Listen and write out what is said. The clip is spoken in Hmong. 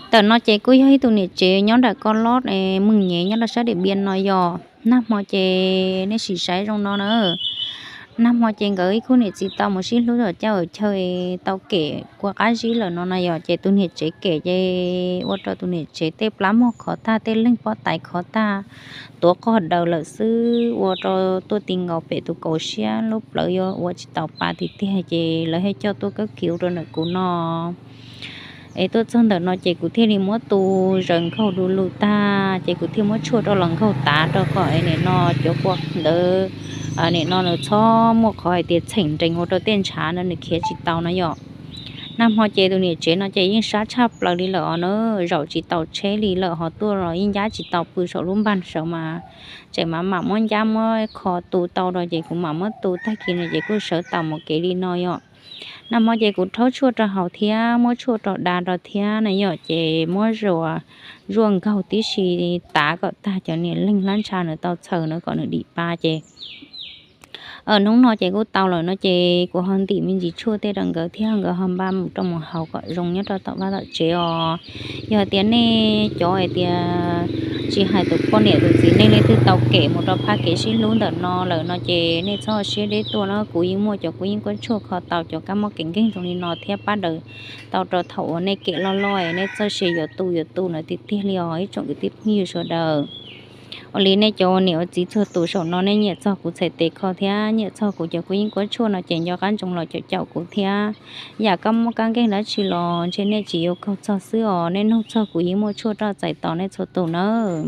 Ntawm no ces kuj yog ib tug niam tsev nyob nram Koj Loj, Meej Nyev nyob rau sab Diam Npiam no yog. Nag hmo ces nej sim saib zoo no na. Nag hmo ces nkawd ib khub niam txiv tau mus sib hlub tom caj ua chaw tau kem kua qab zib lawm no na yog. Ces tus niam tsev kem ces ua rau tus niam tsev tej plab mog khov tag, tej leeg pob tais khov tag, tuav qog daws lawm xwb, ua rau tuaj ti nkaus pem tus kaus siab, lub plawv yuav ua tsis taus pa tiag tiag. Ces lawv thiaj coj tuaj kab kiv rau ntawm kuv no. Es tuaj txog ntawm no ces kuv thiaj li muab tu zaws nkaug du lug tag, ces kuv thiaj muab tshuaj rau los nkaug tav rau kom nim no cov kua ntawd, nim no nws txhob muaj qhov hais tias txheem nrees ua rau tej ntshav ntawd nws khiav tsis tau no yom. Nag hmo ces tus niam tsev no ces yeej sab tshaj plaws li lawm os na, zaum tsis taus tsheb li lawm, ho tuaj los yeej ncab tsis tau pw saum lub npag saud mas tseem mam mam muab ncab muab kho tu tau rau, ces kuv mam muab tu tag kis no ces kuj sawv tau mus kev li no yom. Nag hmo ces kuv rhaub tshuaj rau haus thiab muab tshuaj rau da rau thiab na yom, ces muab zuaj, zuaj nkaug tib si tav kom tag cov niag leeg hlab ntsha nws tau txhaws na kom nws dim pa ces hnub no ces kuj tau lawm no ces kuv ho ntim me ntsis tshuaj tej rau nkawd thiab nkawd ho npaj mus rau mus haus kom zoo nyob rau tom vaj tom tsev os. Yog tias nej cov hais tias tsis hais tus poj niam tus txiv neej leej twg tau kem mus rau phab kev sib hlub ntawm no lawm no ces nej txhob siab deb tuaj na, kuv yeej muaj cov kuv yeej kuab tshuaj kho tau cov kab mob kev nkeeg zoo li no thiab pab daws tau rau thaum uas nej kem loj loj, nej txoj sia yuav tu yuav tu na tiag tiag li os ib tsoom kwv tij phooj ywg sawv daws. Ua li nej cov ua niam ua txiv txhua tus saum no nej nyiam txog kuv txhais tes kho thiab nyiam txog kuv cov kuv yeej kuab tshuaj no ces nco qab ntsoov los caum caum kuv thiab. Yam kab mob kab nkeeg dab tsi los ntshe nej tsis yuav kaug txog xwb os, nej nug txog kuv yeej muaj tshuaj roj txais tos nej txhua tus nawb.